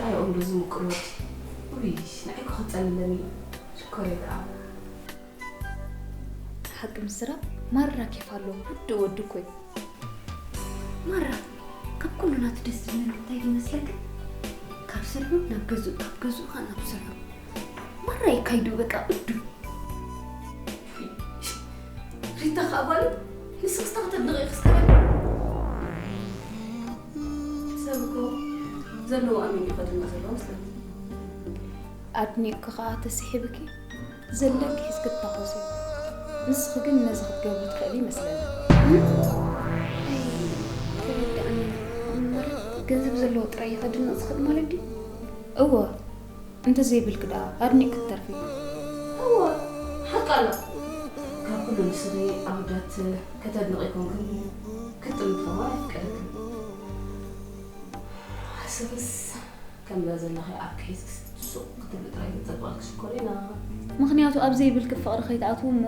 ኣይ ኦንዶ ዝምቅር ወዲ። ውይ፣ ንዓይ እኮ ከጸልለኒ እዩ። ሽኮረይ ደኣ። ሓቂ ምስራብ ማራ ኬፍ ኣለዎ። ውዱእ ወዲ እኮ እዩ። ማራ፣ ካብ ኩሉ ናቱ ደስ ዝብለኒ እንታይ ይመስለካ? ካብ ስርሑ ናብ ገዝኡ፣ ካብ ገዝኡ ኸዓ ናብ ስርሑ። ማራ የካይዱ በቃ እዱ። ሪታ ኸዓ ጓል ንስኽስታ ከተድንቒ ኢኺ እስከ በል። ሰብ እኮ ዘለዎ ኣሚኑ እዩ ከድንቕ ዘለዎ መስለኒ። ኣድኒቕኪ ኸዓ ተስሒብኪ ዘለኪ ሒዝኪ ትታኾሲ። ንስኺ ግን ነዚ ክትገብሪ ትኽእሊ ይመስለኒ። ኣይ፣ ተረድኣኒ። ማለት ገንዘብ ዘለዎ ጥራይ እዩ ከድንቕ ዝኽእል ማለት ድዩ? እወ፣ እንተዘይብልኪ ደኣ ኣድኒቕኪ ትተርፊ። እወ፣ ሓቃ ኣላ። ካብ ኩሉ ንስኺ ኣወዳት ከተድንቒ ኮንክን ክትጥምቲ ከማን ኣይፍቀደክን። ሓስብስ ከምዛ ዘለኺ ኣብ ክሒዝክስ ሱቕ ክትብሊ ጥራይ ዘጸብቐልኪ ሽኮሪና። ምኽንያቱ ኣብ ዘይብልኪ ፍቕሪ ከይትኣትዉ እሞ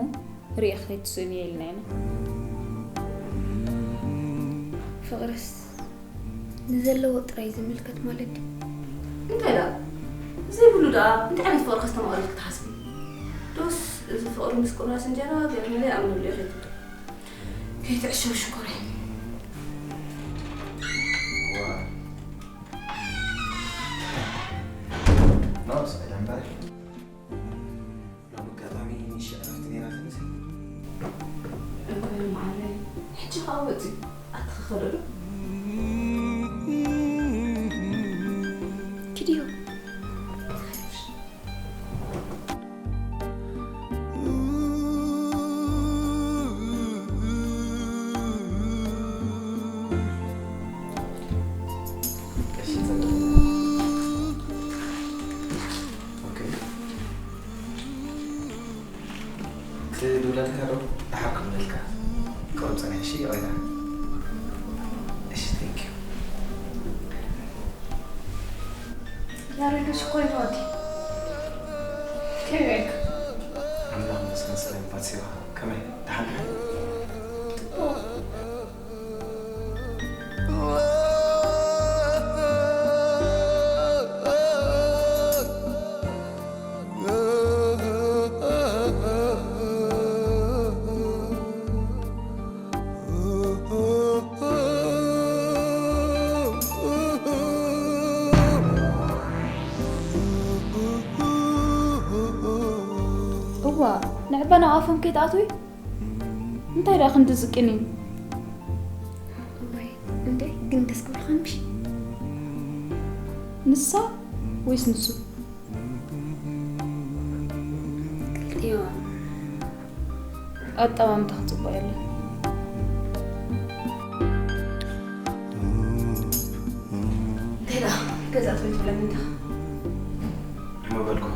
ርእይኺ ከይትስእኑ እየ ኢልና ኢና። ፍቕርስ ንዘለዎ ጥራይ ዝምልከት ማለት ድዩ? እንታይ ደኣ? ዘይብሉ ደኣ እንታይ ዓይነት ፍቕሪ ከስተማቕረልኪ ትሓስቢ? ዶስ እዚ ፍቕሪ ምስ ቁራስ እንጀራ ገለ መለ ይኣምነሉ እየ ከይትብሊ። ከይትዕሸው ሽኮረይ። ዋ። ኖ፣ ስዕዳ እምበር። ሎም ኣጋጣሚ ንእሽቶ ዕረፍቲ ነይራትኒ። እወ፣ መዓረይ። ሕጂ ኸኣ ወጺኡ። ኣቲ ክኸዶ ዶ? ኪድዮ። ትድውለልካ ዶ? ደሓር ክብለልካ። ቅሩብ ጸኒሕ፣ እሺ፣ ይቕሬታ። እሺ፣ thank you። ያሬዶ ሽኮሪና ወዲ። ከመይ ኢልካ? ኣምላኽ ይመስገን፣ ሰላም ፋሲካ። ከመይ? ደሓን ዲኻ? ጽቡቕ። እዋ፣ ንዕበና ኣፎም ከይትኣትዊ። እንታይ ደኣ ክንዲ ዝቅኒ? እዋይ፣ እንዴ፣ ግን ደስ ክብልኻ ምሽ? ንሳ ወይስ ንሱ? ክልቲኦም። ኣጠማምታ ክጽቡቕ የለን። እንታይ ደኣ ገዛ ትብል ትብለኒ እንዲኻ? ምበልኩኺ፣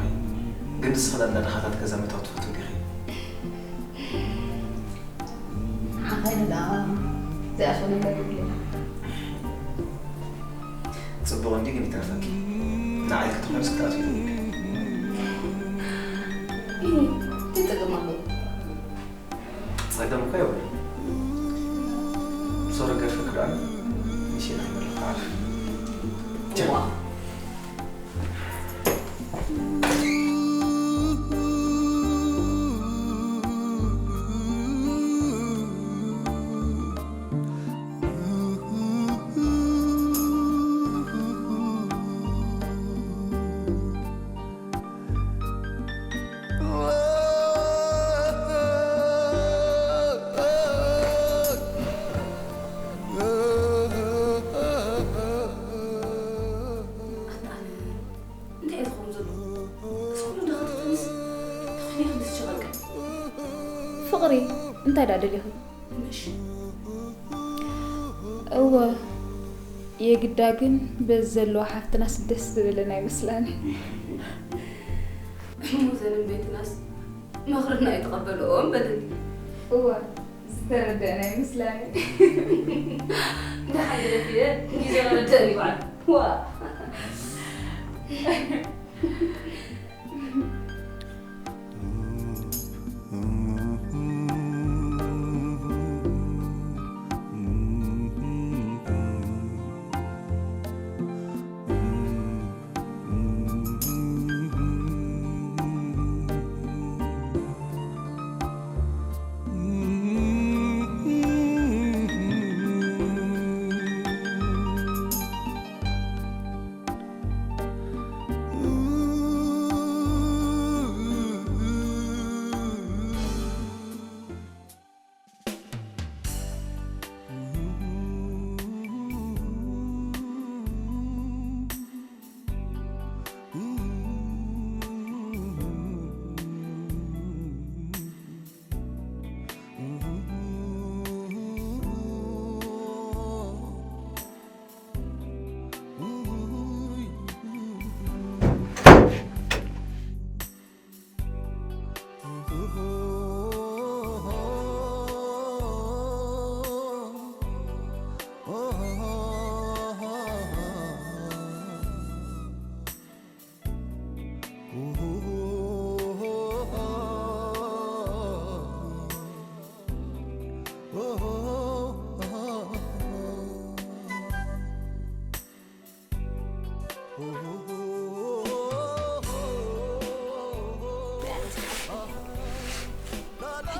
ግን ንስኺ ደኣ እንዳ ድኻታት ገዛ ምእታው ትፈትዊ ዲኺ? ዓኻይነ ደኣ ዘይኣትዎ ነገር የብለይን። ጽቡቕ እንዲ ግን ይትረፈኪ። ንዓይ ክትኾንስ ክትኣትዊ ይኽእል። ኢሂ፣ እንታይ ጸገም ኣለዎ? ጸገም እኮ የብሉን። ሶሪ ገርፈኪ ደኣ ንእሽተይ ክመልኽ ዓርፊ። ቻው። እዋ። ኣታ ኣነ እንታይ እዩ ዝኸውን ዘሎ? እዚ ኩሉ እንዳ ክትጥንስ ተኾይነ ክንዲ ዝሸቐልቀ። ፍቕሪ እንታይ ደኣ ደሊኺ? ምሽ? እወ፣ የግዳ ግን በዚ ዘለዋ ሓፍትናስ ደስ ዝብለን ኣይመስላን። እሞ ዘን ቤትናስ ምኽርና ኣይተቐበልኦን በልን። እወ፣ ዝተረደአን ኣይመስላን። ደሓን ግደፍየ፣ ግዜ ክርደአን ይበዓል። ዋ።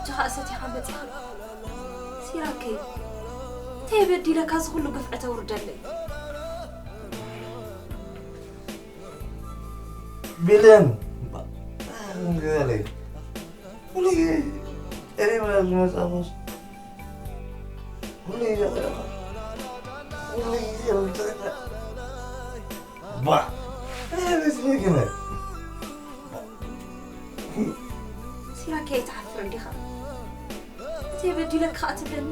ጅኻ እሰት ኢኻ መጺኻ። ሲራከይ፣ እንታይ በዲለካ እዚ ኩሉ ግፍዒ ተውርደለይ? ቢለን፣ ባ-፣ እንግዲህ፣ ሁሉ ጊዜ እኔ ብላ ዝመጻ ቦስ፣ ሁሉ ጊዜ ቆለፋ፣ ሁሉ ጊዜ ምትዕና። ባ፣ እኔ ቤት ምግነ። ሲራከይ ኣይትሓፍርን ዲኻ? እንታይ በዲለካ ኸኣ ትብለኒ?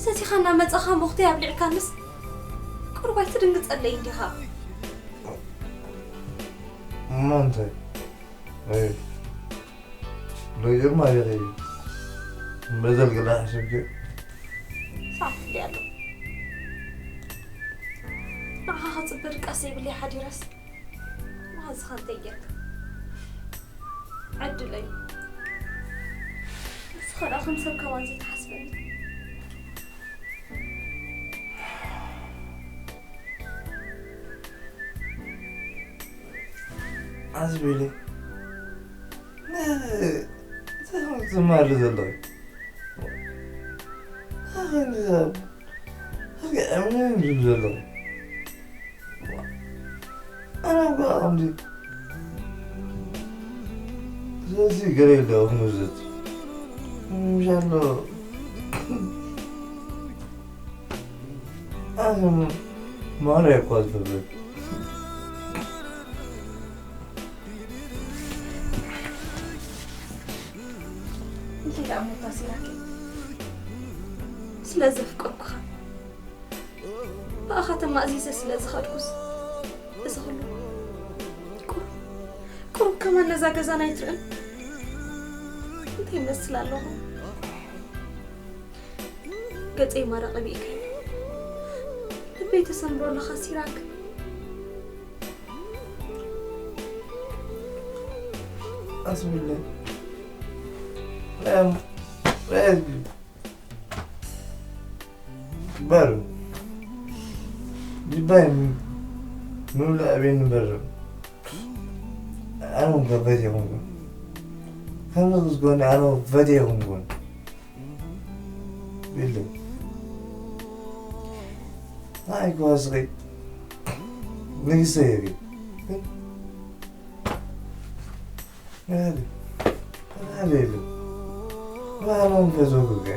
ሰቲኻ እናመጻኻ ሞኽተይ ኣብሊዕካንስ ቁሩብ ኣይትድንግጸለይን ዲኻ? እሞ እንታይ? ኣይ፣ ሎጀር ማለት እዩ። በዘል ገላ ሓሰብኪ? ሰዓት እንዲ ኣሎ። ንዓኻ ክጽበ ድቃስ ዘይብለይ ሓዲረስ፣ መዓዝ ኸ እንታይ ጌርካ? ዕድለይ። ንስኻ ደኣ ከም ሰብ ከማን ዘይትሓስበኒ። ኣዝቢለ፣ ን-፣ ትማሊ ዘለኺ። ኣኸንዛ፣ ኣኸ እምነ ዝብ ዘለኺ። ኣነ እኮ ከምዚ፣ ስለዚ ገለ የለ፣ ኣኽምዝት። ምሻሎ፣ ኣነ ማርያ እኳ ዝፈለግ። እንታይ ደኣ እሞ እታ ሲራከይ? ስለ ዘፍቀርኩኻ፣ ብኣኻ ተማእዚዘ ስለ ዝኸድኩስ፣ እዚ ኹሉ ቁሩብ፣ ቁሩብ ከማን ነዛ ገዛና ኣይትርእን? እንታይ ይመስል ኣለኹ? ገጸይ ማራ ቀቢእካዮ። ልበይ ተሰንብሮ ኣለኻ ሲራክ። ኣስብለይ። ራያም፣ ራያም። በሉ። ጅባይ ምብላዕ ቤት ንበር። ኣነ እውን ከፈት ይኹንኩን። ከምዚ ክትኮኒ ኣነ እውን ፈት ይኹንኩን። ቢሉ። ንዓይ ክወስኺ ንግስተ ኢኺ። ናበይ? ናበይ ኢሉ? ማመን ፈዘጉ ገ።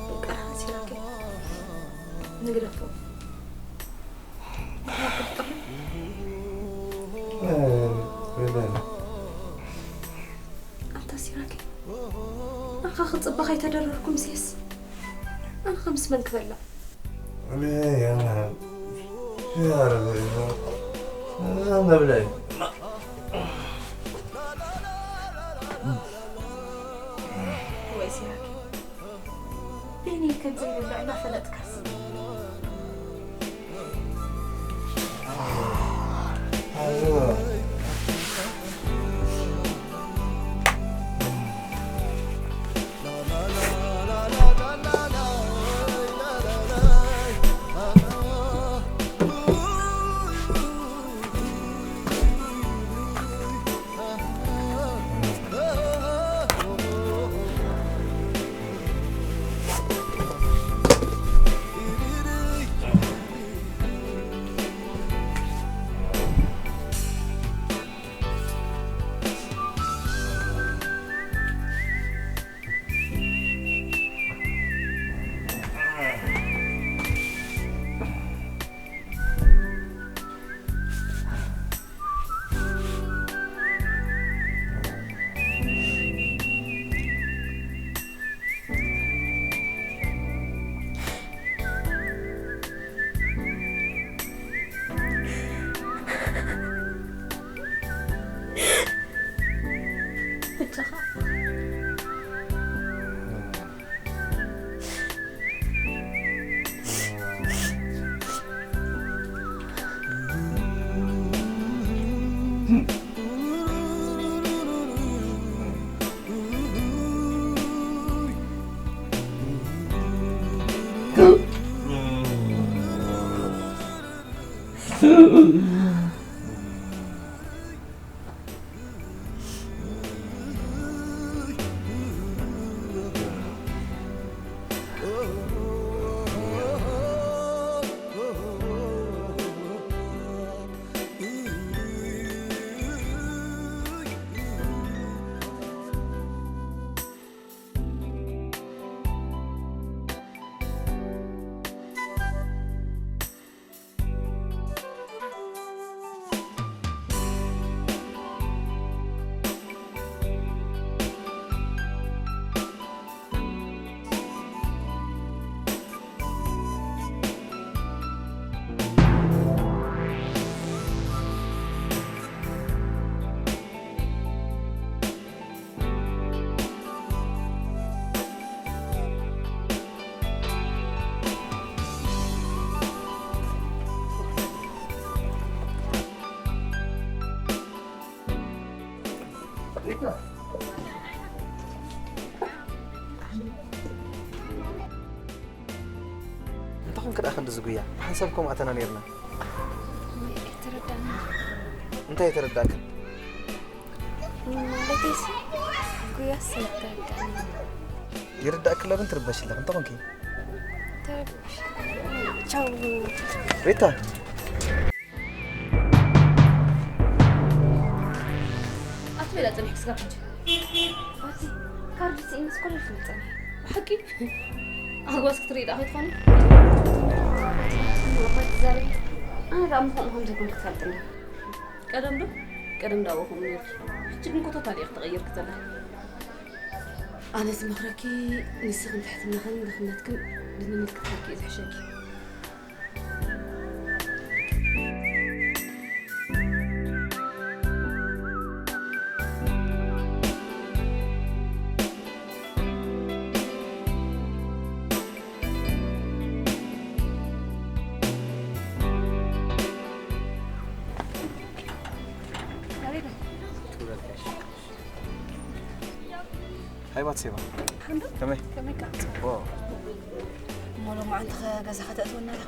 በቃ፣ ሲራከይ፣ ንግደፎ። እ፣ በለን። ኣንታ ሲራከይ፣ ንዓኻ ክጽበ ከይተደረርኩ ምስየስ፣ ኣነ ኸምስ መን ክበላ? መብልዒ። ወይ ሲራክ፣ በይነይ ከም ዘይብላዕ እናፈለጥካስ። እንታይ ኮንክ ደኣ ክንዲ ዝጉያ? ብሓንሳብ ከምኡ ኣተና ነይርና። ኣይተረዳእኒ። እንታይ ኣይተረዳእክን? ማለተይሲ፣ ጉያስ ኣይተረዳእኒ። ይርዳእኪ ኣሎ ግን ትርበሽ ኣለኺ። እንታይ ኮንኪ? ተረብሽ። ቻው። ሪታ። ኣትበላ ጽኒሕ ክስጋብ ሕጂ። ኣቲ፣ ካርድ ስኢንስ ኮለጅ መጸኒ። ብሓቂ? ኣጓስ ክትርኢ ደኣ ከይትኾኒ? ኣባይ ትዛረቢ? ኣነ ደኣ ምኾኑ ከም ዘኮንኩ ትፈልጥኒ። ቀደም ዶ? ቀደም ደኣ ከምኡ ነይርኪ። ሕጂ ግን ኮታታሊ ኢኺ ተቐይርኪ ዘለኺ። ኣነ ዝመኽረኪ ንስኽን ትሕትናኽን ድኽነትክን ብንምልክት ክትረክቢ እዩ ዝሕሸኪ። ሃይ ባትሴባ። ሓንዱ? ከመይ? ከመይ ከ? ኦ። እሞ ሎማዓንቲ ኸ ገዛ ከተእትወና ኢኻ?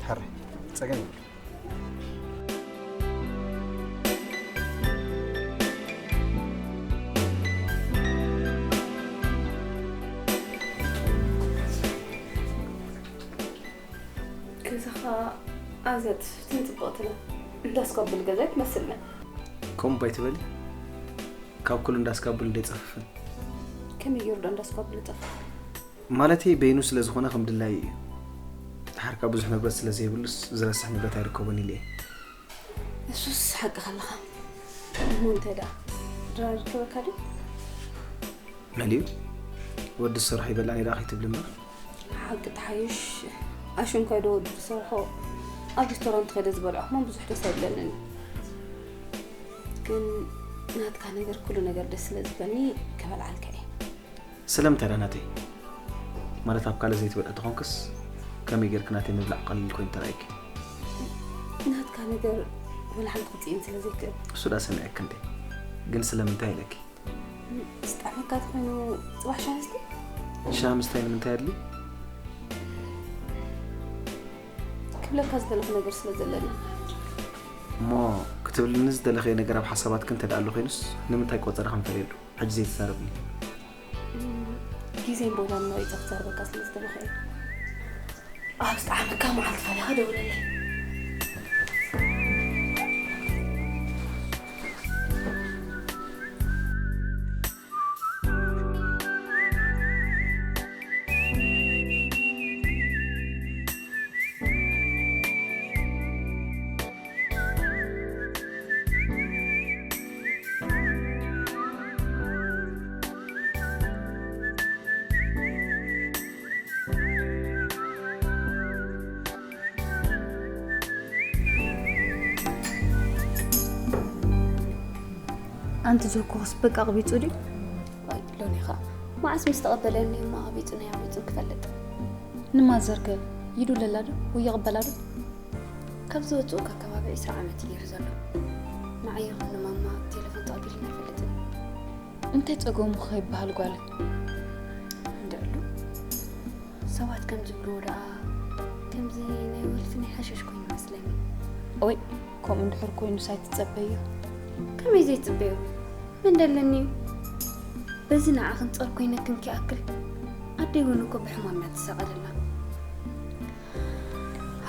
ሕራይ፣ ጸገም የብሉን። ገዛኻ ኣዝያ ትፍትን ጽብቕትን እያ። እንዳ ስኳብል ገዛ ኣይትመስልን። ከምኡ እባ ኣይትበሊ። ካብ ኩሉ እንዳ ስኳብል እንዶ ይጸፍፍን። ከመይ ገይሩ ዶ እንዳ ስኳብል ይጸፍፍ? ማለተይ በይኑ ስለ ዝኾነ ከም ድላዩ እዩ። ድሓር ከኣ ብዙሕ ንብረት ስለ ዘይብሉስ ዝረስሕ ንብረት ኣይርከቦን ኢለ እየ። እሱስ ሓቅኻ ኣለኻ። እሞ እንታይ ደኣ ድራር ይርከበካ ድዩ? መሊኡ ወዲ ዝሰርሖ ይበልዕ ነይራ ከይትብሊ እምበር። ሓቂ ተሓይሽ ኣሽንኳይ ዶ ወዲ ዝሰርሖ ኣብ ሬስቶራንት ከይደ ዝበልዖ እሞ ብዙሕ ደስ ኣይብለንን። ግን ናትካ ነገር ኩሉ ነገር ደስ ስለ ዝብለኒ ክበልዓልካ እየ። ስለምንታይ ደኣ ናተይ? ማለት ኣብ ካልእ ዘይትበልዒ ተኾንክስ ከመይ ጌርኪ ናተይ ምብላዕ ቀሊል ኮይኑ ተራእየኪ? ናትካ ነገር ወላ ሓንቲ ክትጽኢን ስለ ዘይክእል። እሱ ደኣ ሰሚዐኪ እንዴ? ግን ስለምንታይ ኢለኪ? ዝጠዕመካ ተኾይኑ ጽባሕ ሻሂ ስተ? ሻሂ ምስታይ ንምንታይ ኣድልዩ? ክብለካ ዝደለኹ ነገር ስለ ዘለኒ። እሞ ክትብልኒ ዝደለኽዮ ነገር ኣብ ሓሳባትኪ እንተ ደኣ ኣሎ ኮይኑስ ንምንታይ ቆጸራ ከም ፈርየሉ? ሕጂ ዘይትዛረብኒ። እም፣ ግዜን ቦታን መሪጸ ክዛረበካ ስለ ዝደለኹ እየ። ኣብ ዝጠዓመካ መዓልቲ ፈሊኻ ደውለለይ። ኣንቲ ጆኮስ በቃ ኣቕቢጹ ድዩ? ዋይ፣ ሎኒ ኸኣ መዓስ ምስ ተቐበለኒ እሞ ኣቕቢጹ ናይ ኣቕቢጹን ክፈልጥ። ንማዘር ከ ይዱለላ ዶ ወይ ይቕበላ ዶ? ካብ ዝወጽኡ ካብ ከባቢ ዕስራ ዓመት እዩ ነይሩ ዘሎ። ንዓይ ይኹን ንማማ ቴሌፎን ተቐቢልና ኣይፈልጥን። እንታይ ጸገሙ ከ ይበሃል ጓለይ? እንደእሉ ሰባት ከም ዝብልዎ ደኣ ከምዚ ናይ ወልፊ ናይ ሓሸሽ ኮይኑ ይመስለኒ። ኦይ፣ ከምኡ እንድሕር ኮይኑስ ኣይትጸበዮ። ከመይ ዘይጽበዮ? መን ደለኒ እዩ? በዚ ንዓኽን ጸር ኮይነክን ክኣክል ኣደይ እውን እኮ ብሕማም እያ ትሳቐ ዘላ።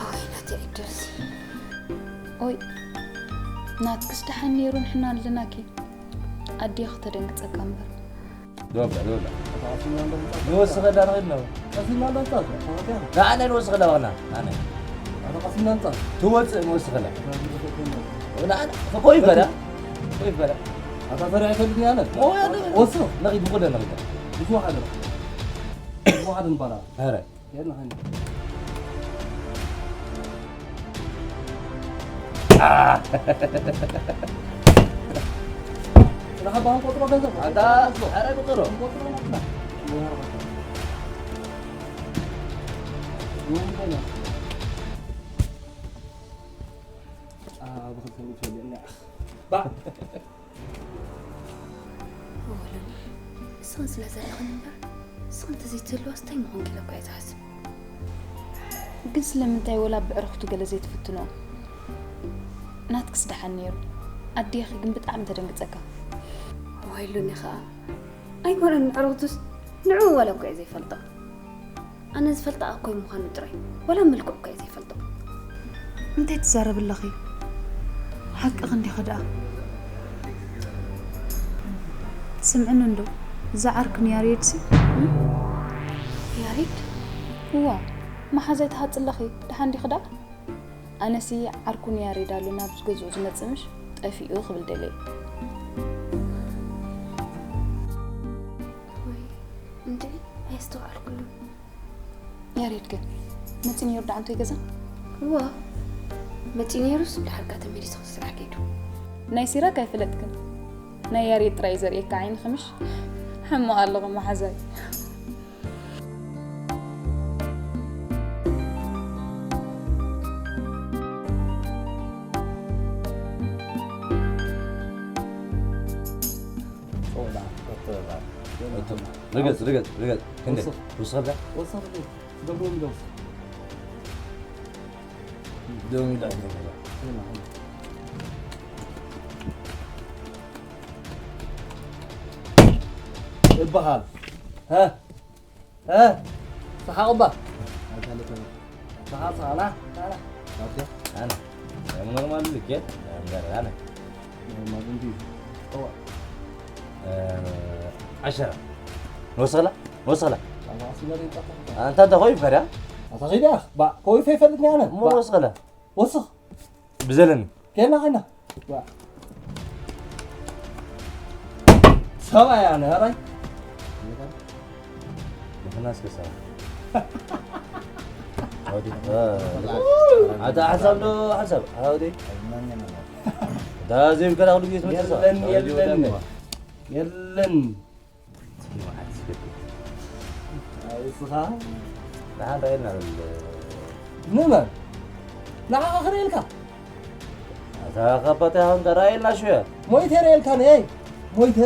ኣወይ ናተይ ዕድልሲ። ኦይ ናትክስ ደሓን ነይሩ ንሕና ኣለናኪ። ኣዴኺ ተደንግጸካ እምበር። ዶ ኣብዛ፣ ዶ ኣብዛ። ንወስኸላ ንኸይድ ነው። ቀሲና እንዳምጻ። ንዓና ንወስኸላ ባኽና። ኣነ። ኣነ ቀሲና ምጻ። ትወጽእ ንወስኸላ። ንዓና ኮይ በላ። ኮይ በላ። ኣታ ሰሪዕ ከልኒ ኣነ። ኦ፣ ያለ። ወስኽ። ንኸይድ ብኹለ ንኸይድ። ብሱ ሓደ። ብሱ ሓደ ንባላ። ኧረ። የለ ኸይድ። ረኸባን ቆጥሮ ገንዘብ ኣታ ኧረ ቁጥሮ ቆጥሮ ናትና። ብኽልተ ሚእቲ ወዲእና። ባእ። ወለኒ፣ ንስኽን ስለ ዘለኽን እምበር፣ ንስኽን ተዘይትህልዋስ እንታይ ምኾንኪ ኢለ እኮ እየ ዝሓስብ። ግን ስለምንታይ ወላ ብዕርኽቱ ገለ ዘይትፍትኖ? ናትክስ ደሓን ነይሩ። ኣዴኺ ግን ብጣዕሚ ተደንግጸካ። ዋይሉኒ ኸኣ። ኣይኮነን ብዕርኽቱስ፣ ንዕኡ ዋላ እኮ እየ ዘይፈልጦ። ኣነ ዝፈልጣ ኣኮይ ምዃኑ ጥራይ፣ ዋላ መልክዑ እኮ እየ ዘይፈልጦ። እንታይ ትዛረቢ ኣለኺ? ሓቅኺ እንዲኺ ደኣ። ስምዕኒ እንዶ፣ እዛ ዓርክን ያሬድሲ? ያሬድ? እዋ፣ መሓዛይ ትሃጽ ኣለኺ፣ ደሓን ዲኺ ደኣ? ኣነሲ ዓርኩን ያሬድ ኣሎ ናብ ዝገዝኡ ዝመጽእ ምሽ ጠፊኡ ክብል ደልየ። ወይ እንድዒ ኣየስተውዓልኩሉን። ያሬድ ግን መጺኡ ነይሩ ደኣ ኣንቶይ ገዛ? እዋ መጺኡ ነይሩስ ድሓር ከኣ ተመሊሱ ክስራሕ ከይዱ። ናይ ሲራክ ኣይፈለጥክን። ናይ ያሬድ ጥራይ እዩ ዘርእየካ ዓይንኺ ምሽ? ሕማቕ ኣለኹ መሓዛይ። ርገጽ፣ ርገጽ፣ ርገጽ። ክንደይ? ወስኽ። ወስኽ ዳ? ወስኽ ዳ? ደብሮ እንደው። ደብሮ እንደው። ይበሃል። ሀ? እ? ሰሓቕ እባ። ሰሓቕ፣ ሰሓቕ፣ ና፣ ና፣ ና። ኦኬ። ኣነ። ኖርማል ልኬ፣ ኣነ። ኖርማል እንዲ። እዋ። እ፣ ዓሸራ። ንወስኸላ? ንወስኸላ? ኣታ፣ ኣታ፣ ኮይፍ ከዳ? ኣታ፣ ኸይዳ? ባ፣ ኮይፍ ኣይፈልጥን ኣነ። እሞ ባ። ንወስኸላ? ወስኽ። ብዘለኒ። ኬና፣ ኬና። ዋ። ሰብኣይ ኣነ፣ ኣራይ። ንሕና እስከ ሰብኣይ። ኣውዲ፣ እ፣ ኣታ ሓሳብ ዶ ሓሳብ? ኣውዲ። እታ ዘይብከላ ኩሉ ግዜ ትመጽእ ሰብኣይ። የለን፣ ኣውዲ፣ የለን። ወዳም። የለን። እስኪ መዓት ዝገብር። ኣይ፣ እስኻ? ንሓን ራእየልና በል። ንመን? ንዓኻ ክርእየልካ? ኣታ ካባታ ይኹን ራእየልና ሽያ። ሞይተ ርእየልካ ነይ። ሞይተ።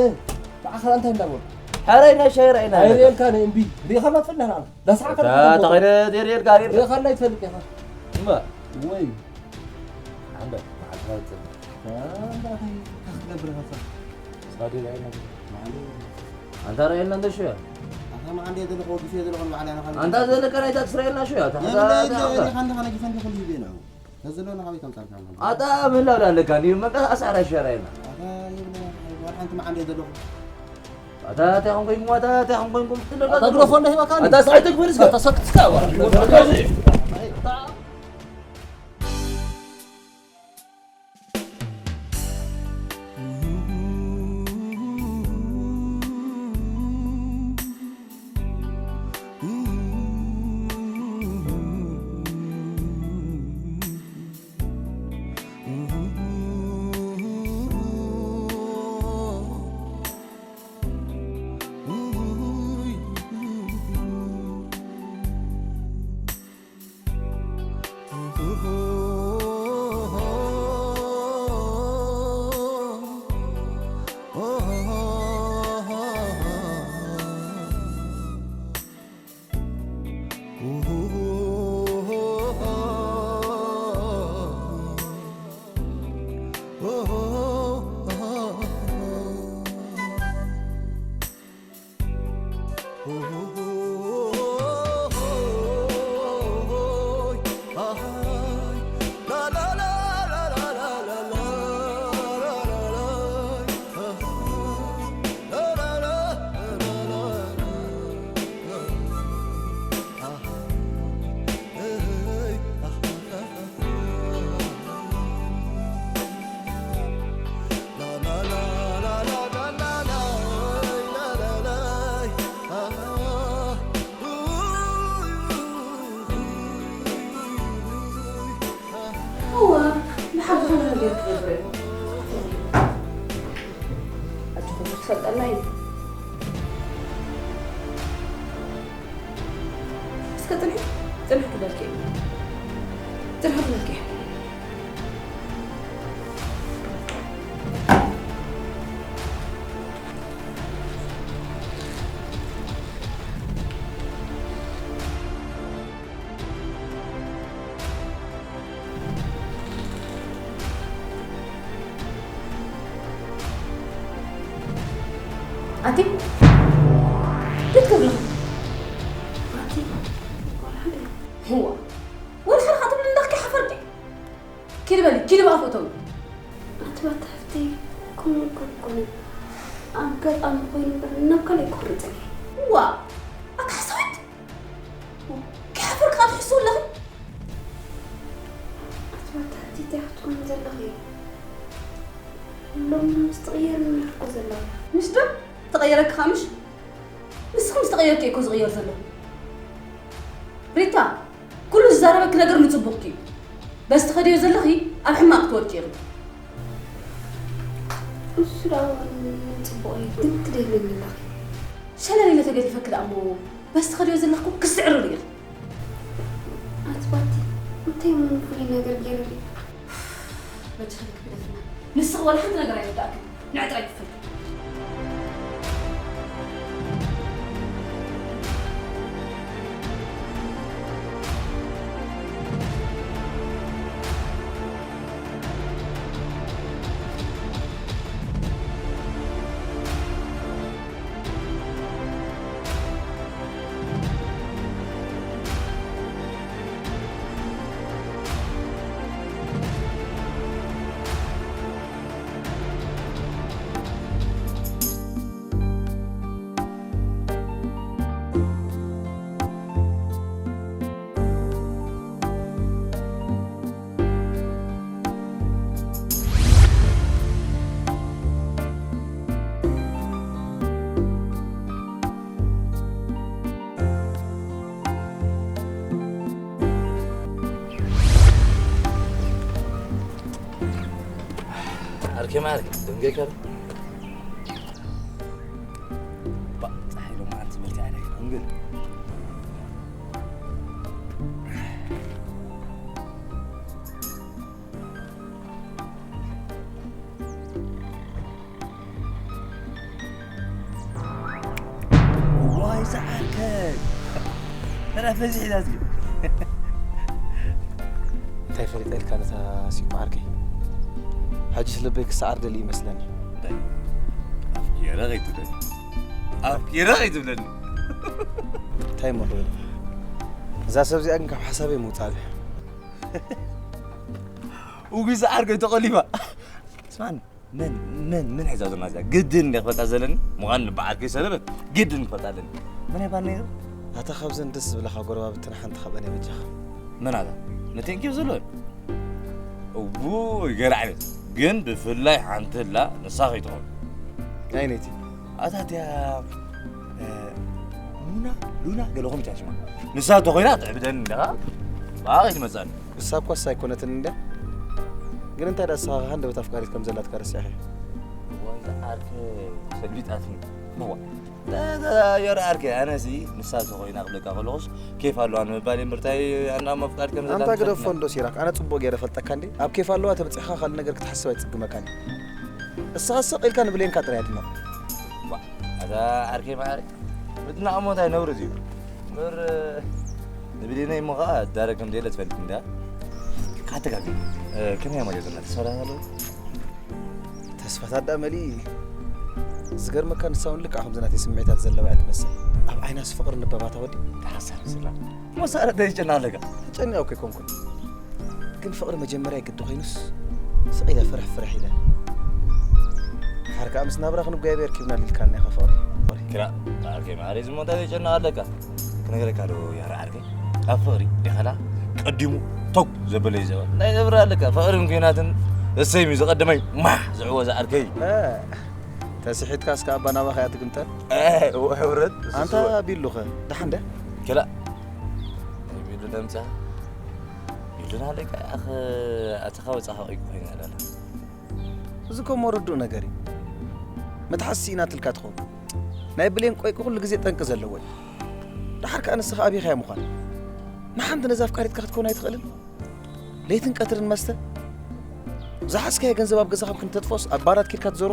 ንዓኻ እንታይ እንዳበሉ? ሓራይ ናይ ሻይ ራእየና። ኣይርእየልካ ነይ፣ እምቢ። ርኢኻና ትፈልጥ ንዓና። ዳስዓ ኣታ ከለካ ተኸይደ ርእየልካ፣ ርእየልካ። ርኢኻና ይትፈልጥ ኢኻ። እምባ። ወይ። ኣንዳ፣ መዓት ራእየልና። ኣንዳ፣ እንታይ ክትገብር ኢኻ? ስኻ ዶ ራእየልና? መዓት ኣንታ ራእየልና እንደ ሽያ። ኣታ መዓንደ ዘለኹ ወዲ ሽያ ዘለኹ ንባዕላ ኢኻ። ኣንታ ዘለካ ናይ ታክሲ ራእየልና ሽያ። ኣታ የብለይ፣ ኣታ የብለይ፣ ኣታ። ሪኻ እንዲኻ ነጊፈ እንዲኹ ልሂበ ንዑ። ተዝሎ ንኻበይ ከምጻልካ ማለት። ኣታ ምህላው ዳለካ፣ እንዲሁ መንቀሳቐሲ ሓራይ ሽያ ራእየልና። ኣታ የብለይ፣ ዋላ ሓንቲ መዓንደ ዘለኹ። ኣታ እንታይ ኾንኩ፣ ኣታ እንታይ ኾንኩ፣ ኣታ ግሮፎን ዶ ሂበካ? ኣታ ሰዓት ትግበር እስከ። ኣታ ሰክትካ፣ ዋ። እወ፣ ንሓደ ዝኾነ ነገር ክገብር እየ። ኣጆኹም፣ ክትፈልጠና እዩ። እስከ ጽንሒ፣ ጽንሒ ክበልኪ እየ። ጽንሒ ክበልኪ እየ። ኣቲ እንታይ ትገብሪ ኣለኺ? ኣቲ ጓል ሓደ። ህዋ፣ ወላ ሓደ ክትብሊ ኣለኺ፣ ሓፈርኪ። ኪዲ በሊ፣ ኪዲ ብኣፉ እተዊ። ኣቲ ባታ ሓፍተይ፣ ከምኡ እኮ ኣይኮነን። ኣጋጣሚ ኮይኑ እምበር ናብ ካልእ ክወርጸኪ። ዋ፣ ኣታ ሓሳዊት! ከይሓፈርኪ ከኣ ትሕስዊ ኣለኺ። ኣቲ ባታ ሓፍተይ፣ እንታይ ክትኮኒ ዘለኺ? ሎሚ ምስ ትቕየር ምን እኮ ዘለኺ። ምስ ዶ ተቐየረኪ ከኣ ምሽ? ንስኺ ምስ ተቐየርኪ እኮ ዝቕየር ዘሎ። ሪታ፣ ኩሉ ዝዛረበኪ ነገር ንጽቡቕኪ እዩ። በዚ ትኸድዮ ዘለኺ ኣብ ሕማቕ ክትወድቂ ኢኺ። እሱ ደኣ ንጽቡቕ እዩ፣ ግን ትደልየኒ ኣለኺ። ሸለል ኢለ ተገዲፈኪ ደኣ እሞ፣ በዚ ትኸድዮ ዘለኺ እኮ ክስዕርር ኢኺ። ኣቲ ባቲ፣ እንታይ እሞ ፍሉይ ነገር ገይረልኪ? በጃኺ ግደፍና። ንስኺ ዋላ ሓንቲ ነገር ኣይርድኣክን። ንዒ ጥራይ ክፈል። ዓርከይ ማዕረይ፣ ደንገይካ ዶ? ባእ፣ ጸሓይ ሎማዓንቲ በርቲዓ ኢላ ኣይኮነን ግን። ዋይ ዝዓርከይ። ተረፈ ዝሒዛ እዚኦ። እንታይ ፈሊጠ ኢልካ ነታ ሲኮ ዓርከይ? ሕጂስ ልበይ ክሰዓር ደልዩ ይመስለኒ። እንታይ? ኣፍቂረ ከይትብለኒ። ኣፍቂረ ከይትብለኒ። እንታይ እሞ ክብል? እዛ ሰብ እዚኣ ግን ካብ ሓሳበይ ምውጻእ እያ። ውጉይ ዝዓርከይ ተቖሊፋ። ስማዕኒ፣ መን፣ መን፣ መን ሒዛ ዘላ እዚኣ? ግድን እንደ ክፈልጣ ዘለኒ። ምዃን ንበዓል ከይሰለበት ግድን ክፈልጣ ኣለኒ። መን እያ ባል ነይሩ? ኣታ ካብዘን ደስ ዝብለኻ ጎረባብትና ሓንቲ ካብኣን እያ በጃኻ። መን ኣታ? ነተን ኬፍ ዘለወን? እውይ፣ ገለ ዓይነት። ግን ብፍላይ ሓንቲ ኣላ፣ ንሳ ከይትኸውን። ኣየነይቲ? ኣታ እቲኣ፣ እ፣ ሙና፣ ሉና፣ ገለ ከምኡ ሽማ። ንሳ እንተኾይና ትዕብደኒ እንዲኻ፣ ብኣ ከይትመጽኣኒ። ንሳ እኳስ ኣይኮነትን እንድያ። ግን እንታይ ደኣ ንስኻ ከ ሃንደበት ኣፍቃሪት ከም ዘላትካ ረሲዕኻ? እዋይ፣ ዝዓርከይ ሰሊጣትኒ። እዋ። ዳ-፣ ዳ-፣ የርኣርኪ፣ ኣነሲ ንሳ ተኾይና ክብለካ ከለኹስ ኬፍ ኣለዋ ንምባል እየ እምበር እንታይ ኣና መፍቃድ ከም ዘላ ኣንታ ግደፎ ትፈልጥና። እንዶ ሲራክ፣ ኣነ ጽቡቕ ገይረ ፈልጠካ እንዴ? ኣብ ኬፍ ኣለዋ ተበጺሕካ ካልእ ነገር ክትሓስብ ኣይጽግመካን እዩ። እስኻ ስቕ ኢልካ ንብሌንካ ጥራይ ኣድምቕ። ዋ፣ ኣታ ዓርከይ መዓረይ፣ ምድናቕ እሞ እንታይ ነውሪ ድዩ? እምበር፣ ንብሌነይ እሞ ኸዓ ዳረግ ከም ደየለ ትፈልጥ እንዳ። ካተጋቢ፣ እ፣ ከመይ እያ ማለት ዘላ? ተስፋ ኣለዎ? ተስፋታት ደኣ መሊኡ እዩ። ዝገርመካ ንሳ እውን ልክዕ ከምዚ ናተይ ስምዒታት ዘለዋ እያ ትመስል። ኣብ ዓይናስ ፍቕሪ ነበባታ ወዲ። ተሓሳብ ስላ። መሳርሕተይ ይጨና ኣለካ። ተጨኒቐ እኮ ኣይኮንኩን። ግን ፍቕሪ መጀመርያ ግዲ ኮይኑስ ስቕ ኢለ ፍርሕ ፍርሕ ኢለ። ድሓር ከኣ ምስ ናብራ ክንጓየ ብኤርኪብና ሊልካና ኢኻ ፍቕሪ። ክላ፣ ዓርከይ መዓረይ ዝሞ እንታይ ዘይጨነቕ ኣለካ? ክነግረካ ዶ ያረ ዓርከይ? ኣብ ፍቕሪ ዲኸላ ቀዲሙ ቶግ ዘበለ እዩ ዘበል። እንታይ ዘብራ ኣለካ? ፍቕርን ኲናትን እሰይም እዩ ዝቐደመይ ማሕ ዝዕወ ዝዓርከይ። እ፣ ተስሒትካ እስከ ኣባ ናባኻ እያ ትግምጠል? እ፣ እወ፣ ሕብረት፣ ኣንታ እወ። ቢሉኸ? ደሓን ደ? ክላ፣ ቢሉ ደምጻ? ቢሉና ደቂ ኣኸ ኣተኻ ወጻኻ ቆይ ኮይና ኣላላ። እዚ እኮ እሞ ርዱእ ነገር እዩ። መትሓዚ ስኢናትልካ ትኸውን። ናይ ብሌን ቆይቂ ኩሉ ግዜ ጠንቂ ዘለዎ እዩ። ደሓር ከኣ ንስኻ ኣቢኻያ ምዃን። ንሓንቲ ነዛ ኣፍቃሪትካ ክትከውን ኣይትኽእልን? ለይትን ቀትርን መስተ? ዝሓዝካዮ ገንዘብ ኣብ ገዛኻ ከም ክንተጥፍኦስ ኣብ ባራት ኬድካ ትዞሮ?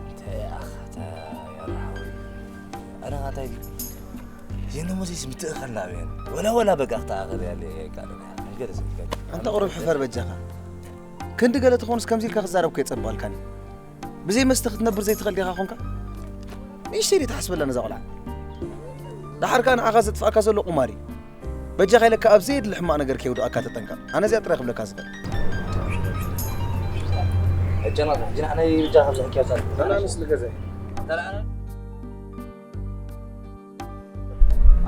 እንታይ ኣኻ እታ ያራሓዊ? ኣነ ኻታይ የነ ሞሴስ ምትእኸል ናብየን። ወላ ወላ በቃ ክትኣኸል ያለ ይቃለል። ነገር ዝግበር። ኣንታ ቁሩብ ሕፈር በጃኻ። ክንዲ ገለ ትኾንስ ከምዚ ኢልካ ክዛረብ እኮ የጸብቐልካኒ። ብዘይ መስተ ክትነብር ዘይትኽእል ዲኻ ኾንካ? ንእሽተይ ድዩ ትሓስበላ ነዛ ቆልዓ? ደሓር ከኣ ንዓኻ ዘጥፍኣካ ዘሎ ቁማር እዩ። በጃኻ ኢለካ ኣብ ዘየድሊ ሕማቕ ነገር ከየውድቐካ ተጠንቀቕ። ኣነ እዚኣ ጥራይ ክብለካ ዝኽእል። ኣይጨነቕን፣ ሕጂ ንዓና ናይ በጃኻ ኣብዚ ሕክያታት። ኣነ ኣነስ ንገዛይ።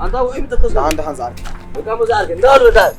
ኣንታ ውዒ ምጠቀስ። ደሓን፣ ደሓን ዝዓርከይ። በቃ፣ እሞ ዝዓርከይ። እንዳ ወልዶ ደሓን።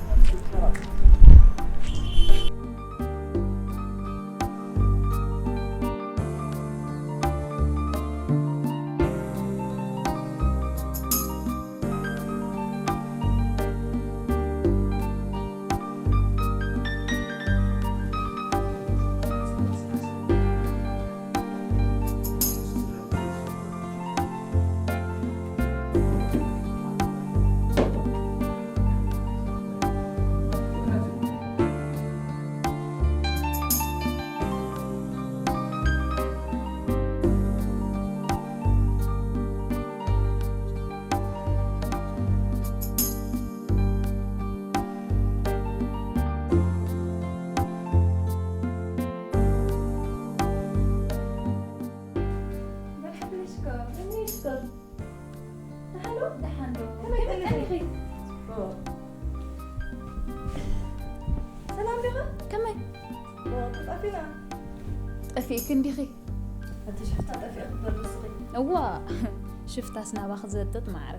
ደሓን ዶ? ደሓን ዶ? ከመይ ከመይ ቀኒኺ? ቀኒኺ? ኦ። ሰላም ዲኻ? ከመይ? ኦ፣ ተጣፊና። ጠፊእኪ እንዲኺ? እቲ ሽፍታ ጠፊእኪ ክትበሊ ንስኺ? እዋ፣ ሽፍታስ ናባኺ ዘጥጥ ማዕረ።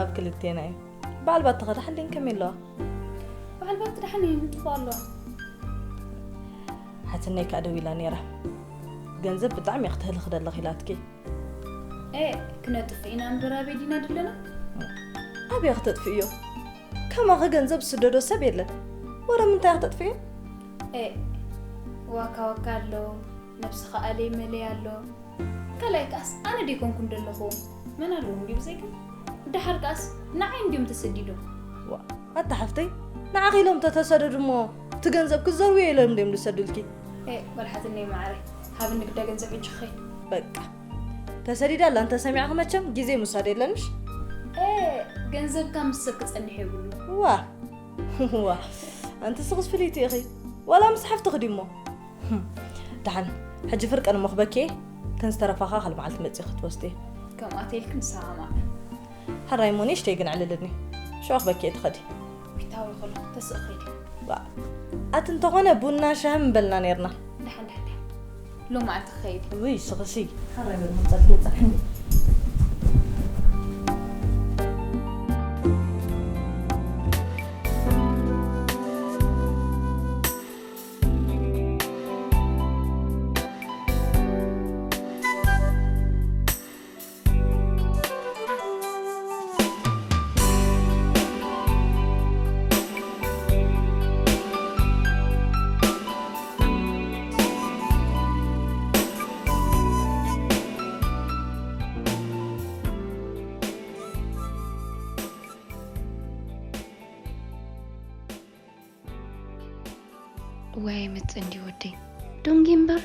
ኣብ ክልቴና እዩ። በዓል ባትኸ ደሓን ድየን ከመይ ኣለዋ? በዓል ባቲ ደሓን እየን፣ ይጥፍኣ ኣለዋ። ሓትነይ ከኣ ደዊላ ነይራ። ገንዘብ ብጣዕሚ እየ ክትህልኺ ደለኺ ኢላትኪ። ኤ፣ ክነጥፍእ ኢና እምበር ኣበይ ዲና ደለና? ኣበይ ክተጥፍእዮ? ከማኺ ገንዘብ ዝስደዶ ሰብ የለን። ወረ ምንታይ ክተጥፍእዮ? ኤ፣ ዋካ ዋካ ኣሎ፣ ነብስኻ ኣለይ መለይ ኣሎ። ካልኣይ ከኣስ ኣነ ደይኮንኩን ደለኹ፣ መን ኣለዎም ድዩ ብዘይካ? ደሓር ከኣስ ንዓይ እንድዮም ተሰዲዶም። ዋ፣ ኣታ ሓፍተይ፣ ንዓኺ ኢሎም ተተሰደዱ እሞ እቲ ገንዘብ ክዘርውዮ ኢሎም እንድዮም ዝሰዱልኪ። ኤ፣ ጓል ሓትነይ ማዕረ፣ ሃብኒ ግዳ ገንዘብ ሕጂ ክኸይድ። በቃ፣ ተሰዲዳ ኣላ እንተሰሚዕኺ መቸም ግዜ ምውሳድ የለን ምሽ? ኤ፣ ገንዘብካ ምስ ሰብ ክጸንሕ የብሉን። ዋ፣ ዋ፣ ኣንቲ ስኽስ ፍልይቲ ኢኺ። ዋላ ምስ ሓፍትኺ ድዩሞ? ደሓን፣ ሕጂ ፍርቀን እሞ ክበኪ እየ። እተን ዝተረፋኻ ካልእ መዓልቲ መጺኺ ክትወስዲ። ከምኣ ተይልኪ ንስኻ ከማዕ። ሕራይ እሞ ንእሽተይ ግን ዕልልኒ። ሽዑ ክበኪ እየ ትኸዲ። ዊታዊ ከሎ ተስእ ኸይዲ። ዋ፣ ኣቲ እንተኾነ ቡና ሻሂ ምበልና ነይርና። ደሓን፣ ደሓን፣ ደሓን። ሎማዓንቲ ክኸይድ። ውይ፣ ስኽሲ። ሓራይ በል፣ መምጻእኪ ይብጻሕኒ። እዋይ ኣይመጽእን ድዩ ወደይ? ደንጊ እምበር።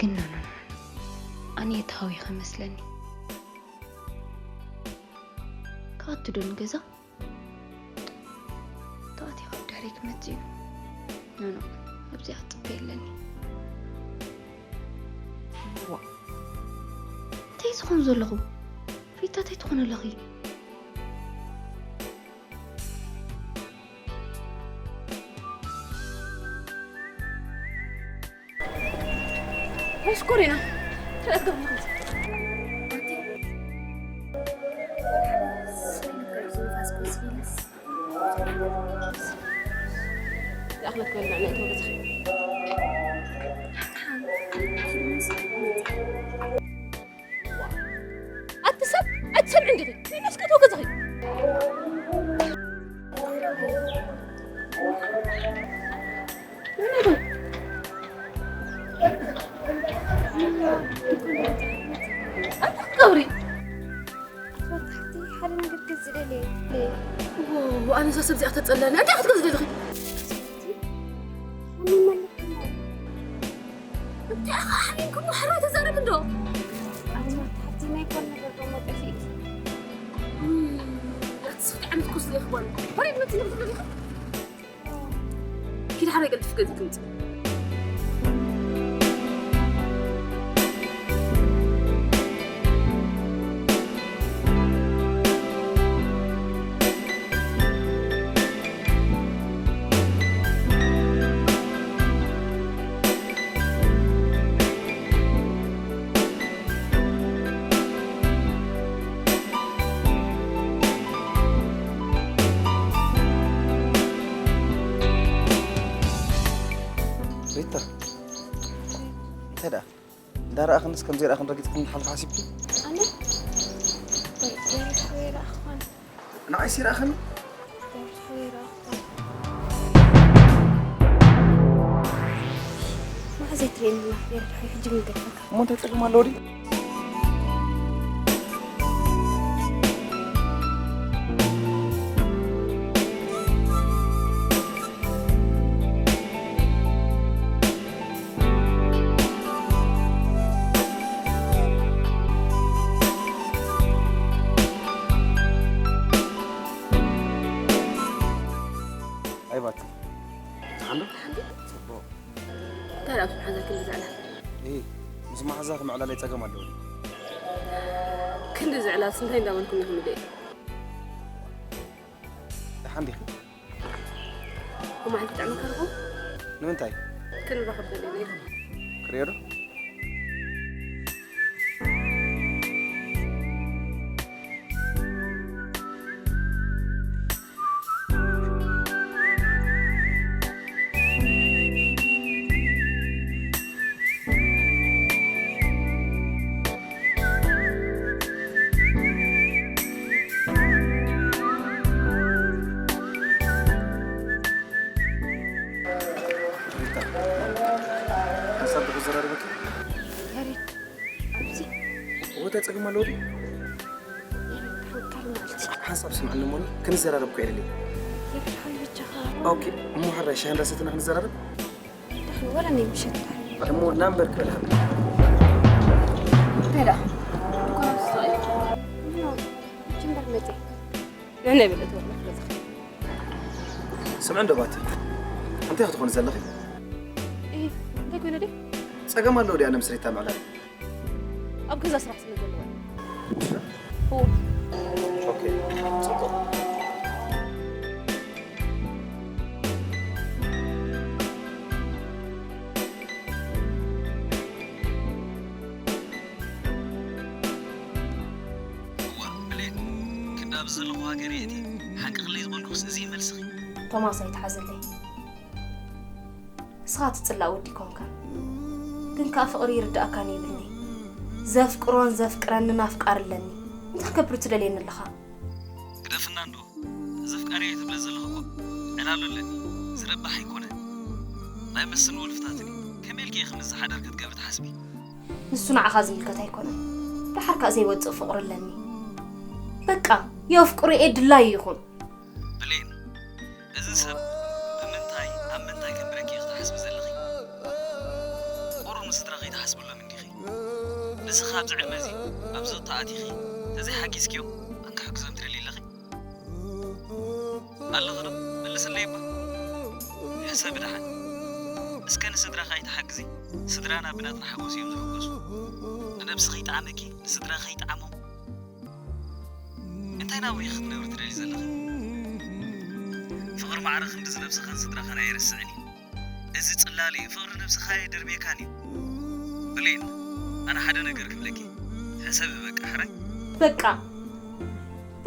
ግን ኖ፣ ኖ፣ ኖ፣ ኖ። ኣነ እየ ተሃዊኸ መስለኒ። ክኣቱ ዶ ንገዛ? ተኣትየ ካብ ድሕረይ ክመጽእ እዩ። ኖ፣ ኖ፣ ኣብዚኣ ክጽበ የለኒ። ዋ፣ እንታይ ዝኸውን ዘለኹ? ሪታ፣ እንታይ ትኾኒ ኣለኺ? ኣሽኮሪና፣ ካልኣት ገብርና ከምዚ። ይኣኽለካ በል፣ ንዕና እተው ገዛኺ። ኣቲ ሰብ ኣይትሰምዕን ዲኺ? ንዕና እስከ እተው ገዛኺ። ኣቲ ክትገብሪ? መታሕቲ ሓደ ነገር ክገዝእ ደልየ። ዋው፣ ኣነ እዛ ሰብ እዚኣ ተጸላኒ። እንታይ ክትገዝእ ደሊኺ? ሓሚመ ኣለኹ። እንታይ ኢኻ ሓሚምኩሞ? ሕራይ ተዛረቢ እንዶ። ኣቲ መታሕቲ ናይ ኮን ነገር ደሞ ጠፊእኪ። ውይ፣ ኣቲ ስኽቲ ዓመት ኮስ ዘይኽባል። ሕራይ መቲ ነብሉ ደሊኻ? ኪድ ሓራይ ቀልጥፍ ገዝእ ክምጽእ። እንታይ ደኣ? እንዳረኣኽንስ ከም ዘይረኣኽን ረጊጽክን ክትሓልፊ ሓሲብኪ? ኣነ? ወይ፣ ዘይረኣኹ፣ ዘይረኣኹ። ንዓይስ ይረኣኽኒ? ዘይረኣኹ፣ ዘይረኣኹ። መዓዝ እያ ትርእየኒ? ዘይረኣኹ፣ ሕጂ ምን ገድፈካ? እሞ እንታይ ጸገም ኣለዎ ድዩ? ኣይባቲ። ደሓን ዶ? ጽቡቕ። እንታይ ደኣ ምስ መሓዛ ክንዲ ዝዕላል? እይ፣ ምስ መሓዛ ክምዕላለይ ጸገም ኣለዎ ድዩ? ክንዲ ዝዕላልስ እንታይ እንዳበልኩም ኢኹም ኢለ እየ። ደሓን ዲኺ? ብመዓልቲ ይጥዕመካ ዶ? ንምንታይ? ክንራኸብ ደሊና ኢና። ክርእዮ ዶ? ሪታ፣ ሓንሳብ ዶ ክዘራረበኪ? ያሬድ፣ ኣብዚ እወ፣ እንታይ ጸገም ኣለዎ ድዩ? ያሬድ፣ ሓንካል ማለት እዩ። ሓንሳብ ስምዕኒ እሞኒ፣ ክንዘራረብ እኮ እየ ደልየ። ያሬድ፣ ሓይ ብቻኻ። ኦኬ፣ እሞ ሕራይ ሻሂ እንዳሰተና ክንዘራረብ? ደሓን፣ ወላ ናይ ምሸት ደሓን። እሞ ናምበር ክበልካ። እንታይ ደኣ? ድኳን ኣብ ዝስቕ እዩ። ኖ፣ ጅምበር መጽእ። ንሕና ይበልጥ ወላ ገዛኻ። ስምዒ እንዶ ባቲ፣ እንታይ ክትኾኒ ዘለኺ? እ፣ እንታይ ኮይነ ድዩ? ጸገም ኣለዎ ድዩ ኣነ ምስ ሪታ ምዕላል? ኣብ ገዛ ስራሕ ስለ ዘለዋ። እዎ። ኦኬ፣ ጽቡቕ። እዋ፣ ብሌን፣ ክንዲ ኣብዚ ዘለኹ ሃገር እየ እትየ። ሓቂ ክለይ ዝበልኩኽስ እዚ እዩ መልስኺ። ቶማስ ኣይትሓዘለይ። ንስኻ ትጽላእ ወዲ ኣይኮንካን። ግን ከኣ ፍቕሪ ይርድኣካን ይብልኒ። ዘፍቅሮን ዘፍቅረንን ኣፍቃሪ ኣለኒ። እንታይ ክገብር ትደልየኒ ኣለኻ? ግደፍና እንዶ። ዘፍቃሪ እየ ትብለ ዘለኹ እኮ ዕላሉ ኣለኒ። ዝረብሕ ኣይኮነን። ናይ መስን ወልፍታትን እዩ። ከመይ ኢልኪ ኢኺ ምስዚ ሓዳር ክትገብሪ ትሓስቢ? ንሱ ንዓኻ ዝምልከት ኣይኮነን። ደሓር ከኣ ዘይወጽእ ፍቕሪ ኣለኒ። በቃ፣ የፍቅሮ እየ ድላዩ ይኹን። ብሌን፣ እዚ ሰብ ብምንታይ ኣብ ምንታይ ከንብረኪ ኢኺ ትሓስቢ ዘለኺ? ቁሩብ ንስድራኺ ትሓስብሎም እንዲኺ? ንስኺ ኣብዚ ዕድመ እዚ ኣብ ዞታ ኣቲኺ ተዘይሓጊዝክዮም መን ክሕግዞም ትደልዪ ኣለኺ? ኣለኺ ዶ? መልስለይ እባ። ሕሰቢ ደሓን። እስከ ንስድራኺ ኣይትሓግዚ? ስድራና ብናትና ሓጎስ እዮም ዝሕጎሱ። ንነብስኺ ይጥዓመኪ፣ ንስድራኺ ይጥዓሞም። እንታይ ናብኡ ኢኺ ክትነብሪ ትደልዪ ዘለኺ? ፍቕሪ ማዕረ ክንድዚ ነብስኻን ስድራኻን ኣየርስዕን እዩ። እዚ ጽላል እዩ፣ ፍቕሪ ነብስኻ ኣየደርብየካን እዩ። ብሌን፣ ኣነ ሓደ ነገር ክብለኪ፣ ሕሰቢ በቃ፣ ሕራይ። በቃ፣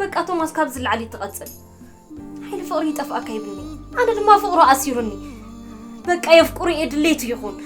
በቃ ቶማስ፣ ካብዚ ንላዕሊ ትቐጽል። ሓይሊ ፍቕሪ ይጠፍኣካ ይብልኒ፣ ኣነ ድማ ፍቕሩ ኣሲሩኒ። በቃ የፍቅሮ እየ ድሌቱ ይኹን።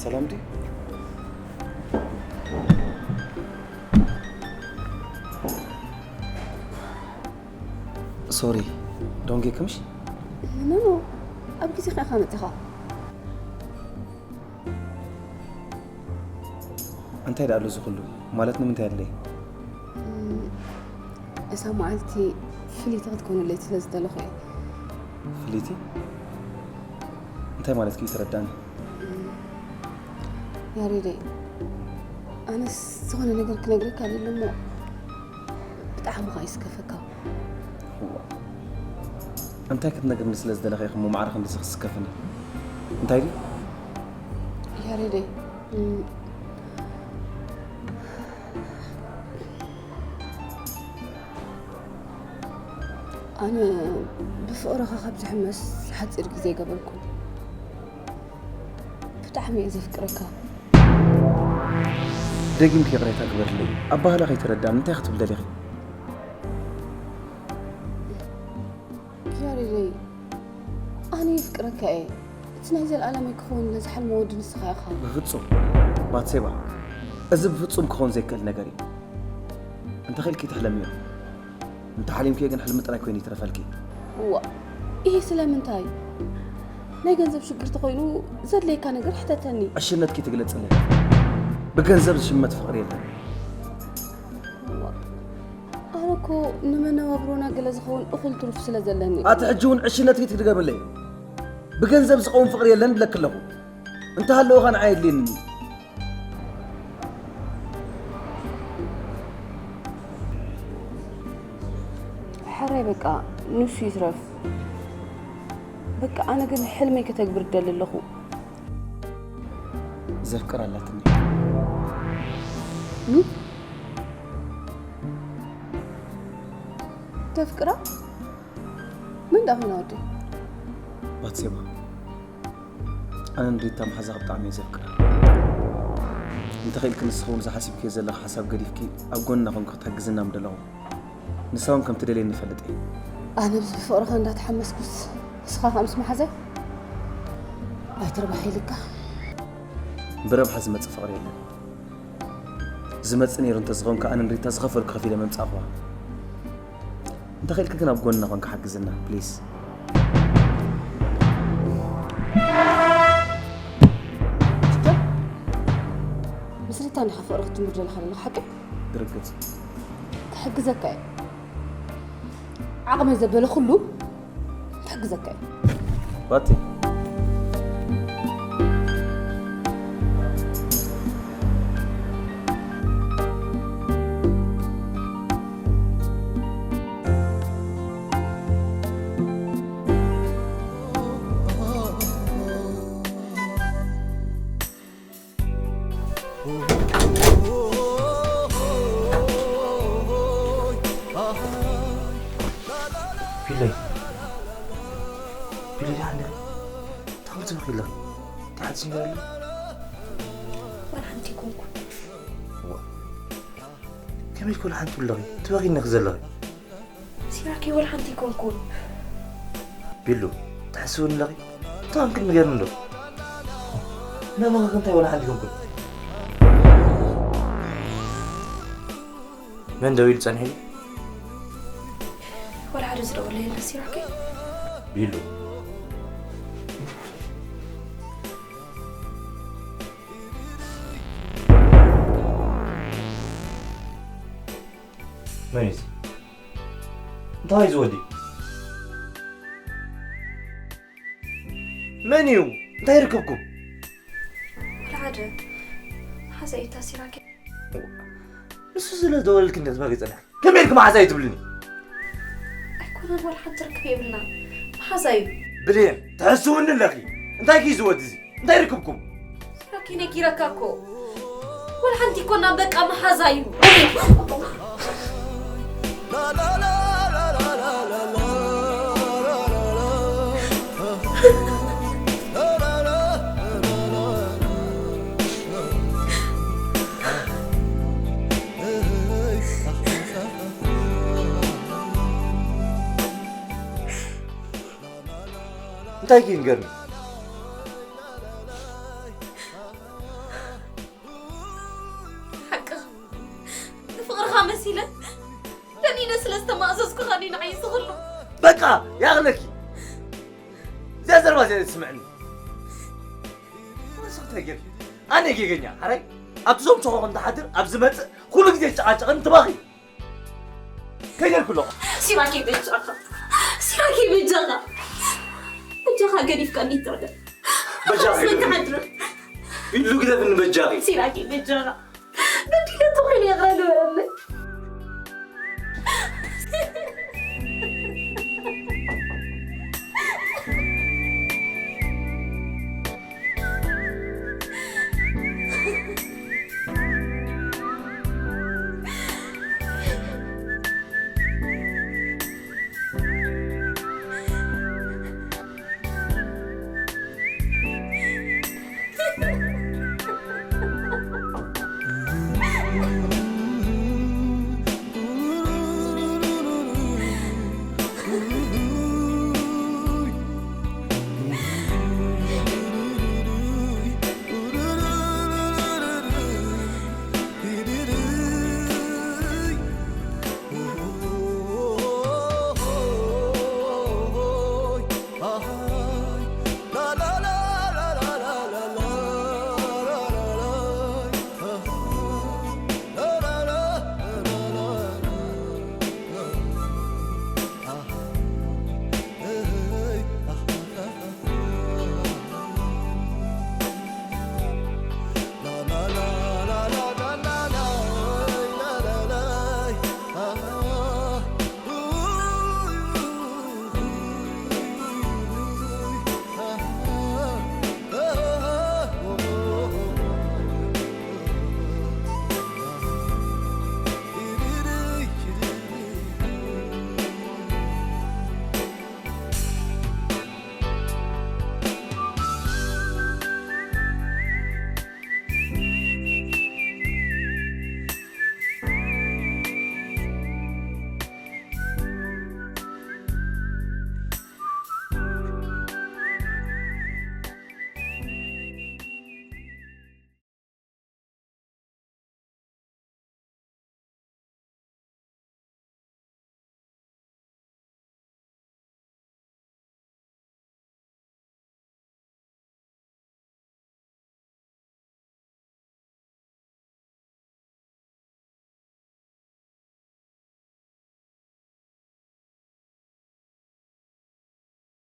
ሰላም ድዩ? ሶሪ፣ ደንጊየክምሽ? ኖ፣ ኖ፣ ኣብ ግዜኻ ኢኻ መጺኻ። እንታይ ደኣ ኣሎ እዚ ኩሉ? ማለት ንምንታይ ኣድለየ? እም፣ እዛ መዓልቲ ፍልይቲ ክትኮነለይ ስለ ዝደለኹ እየ። ፍልይቲ እንታይ ማለት እዩ? ተረዳኒ። ያሬደይ፣ ኣነስ ዝኾነ ነገር ክነግረካ ደለ እሞ ብጣዕሚ ኸዓ ይስከፈካ። እንታይ ክትነግርኒ ስለ ዝደለኻ ኢኹም ማዕረ ክንድዚ ክስከፍኒ? እንታይ ድዩ? ያሬደይ፣ እም፣ ኣነ ብፍቕርኻ ካብ ዝሕመስ ሓፂር ግዜ ገበርኩ። ብጣዕሚ እየ ዘፍቅረካ። ደጊምኪ ይቕሬታ ግበርለይ። ኣባህላ ከይተረዳኒ እንታይ ክትብል ደሊኺ? ያሬደይ፣ ኣነ የፍቅረካ እየ። እቲ ናይ ዘለኣለመይ ክኸውን ነዚ ሕልሚ ወዲ ንስኻ ኢኻ። ብፍጹም ባትሴባ፣ እዚ ብፍጹም ክኸውን ዘይክእል ነገር እዩ። እንተኽኢልኪ ትሕለምዮ። እንተሓሊምክዮ ግን ሕልሚ ጥራይ ኮይኑ ይትረፈልኪ። እዋ፣ ይሄ ስለምንታይ? ናይ ገንዘብ ሽግር ተኾይኑ ዘድለየካ ነገር ሕተተኒ። ዕሽነትኪ ትግለጽለይ። ብገንዘብ ዝሽመት ፍቕሪ የለን። እዋ፣ ኣነ እኮ ንመነባብሮና ገለ ዝኸውን እኹል ትሩፍ ስለ ዘለኒ። ኣቲ ሕጂ እውን ዕሽነትኪ ትግደምለይ። ብገንዘብ ዝኸውን ፍቕሪ የለን ብለኪ ኣለኹ። እንተሃለወ ኸ ንዓይ የድልየኒ። ሕራይ በቃ ንሱ ይትረፍ። በቃ ኣነ ግን ሕልመይ ከተግብር ደሊ ኣለኹ። ዘፍቅር ኣላትኒ። ም? ተፍቅራ? መን ደኣ ኮይና ወዲ? ባትሴባ፣ ኣነ ንሪታ መሓዛኺ ብጣዕሚ እየ ዘፍቅራ። እንተኽኢልኪ ንስኺ እውን ዝሓሲብክዮ ዘለኺ ሓሳብ ገዲፍኪ ኣብ ጎንና ኮንኪ ክትሕግዝና ምደለኹ። ንሳ እውን ከም ትደልየኒ እፈልጥ እየ። ኣነ ብዚ ብፍቕርኻ እንዳተሓመስኩስ ንስኻ ከኣ ምስ መሓዛይ ኣይትርባሕ ኢልካ። ብረብሓ ዝመጽእ ፍቕሪ የለን። ዝመጽእ ነይሩ እንተዝኸውን ከኣ ኣነ ንሪታ ዝኸፈልኩ ከፊለ መምጻእኽዋ። እንተኽኢልኪ ግን ኣብ ጎንና ኮንኪ ሓግዝና please። ምስ ሪታ እንዲኻ ፍቕሪ ክትጅምር ደሊኻ ዘለኻ ሓቂ? ብርግጽ። ክሕግዘካ እየ። ዓቕመይ ዘበለ ኩሉ ክሕግዘካ እየ። ባቲ። ቢለይ፣ ቢለይ፣ ደሓን ዲኻ? እንታይ ትብኪ ኣለኺ? እንታይ ሓድሽ ነገር ኣሎ? ዋላ ሓንቲ ኣይኮንኩን። እዋ፣ ከመይ ኢልኪ ዋላ ሓንቲ ትብሊ ኣለኺ? ትበኺ እንዲኺ ዘለኺ። ሲራኬ፣ ዋላ ሓንቲ ኣይኮንኩን። ቢሉ፣ ትሕስብኒ ኣለኺ? እንታይ ኾንኪ ንገርኒ እንዶ? ናባኺ እንታይ ዋላ ሓንቲ ኣይኮንኩን። መን ደዊሉ ጸኒሑ ኢሉ? ዋላ ሓደ ዝደወለ የለን ሲራኬ። ቢሉ። መን እዩ እዚ? እንታይ እዩ እዚ ወዲ? መን እዩ? እንታይ ይርክብኩም? ዋላ ሓደ። መሓዛይ እዩ እታ ሲራኬ። ንሱ ስለ ዝደወለልኪ እንደ ትበኺ ጸኒሕኪ። ከመይ ኢልኪ መሓዛይ ትብልኒ? ኣይኮነን፣ ዋላ ሓንቲ ርክብ የብልና። መሓዛይ እዩ። ብሌን፣ ትሕስውኒ ኣለኺ። እንታይ እዩ እዚ ወዲ እዚ? እንታይ ይርክብኩም? ሲራኬ ነጊረካ እኮ። ዋላ ሓንቲ ኣይኮናን፣ በቃ መሓዛይ እዩ። እንታይ እዩ ንገርኒ? ሓቅኻ። ንፍቕርኻ መሲለ ደኒነ ስለ ዝተማእዘዝኩኻ ድዩ ንዓይ እዚ ኹሉ? በቃ ይኣኽለኪ። እዚኣ ዘረባ እዚኣ ትስምዕኒ። ኣነስ እንታይ ጌርኪ? ኣነ ጌገኛ ሓራይ ኣብቲ ዞም ሸኾ ከም ዝሓድር ኣብ ዝመጽእ ኩሉ ግዜ ዝጨቓጨቐኒ ትባኺ። ከይደ ኢልኩ ኣለኹ። ሲራኬ በጃኻ፣ ሲራኬ በጃኻ፣ በጃኻ ገዲፍካኒ ትውዕል። በጃኺ ስለ ግደፍኒ። ትሓድር። ኢሉ ግደፍኒ በጃኺ። ሲራኬ በጃኻ።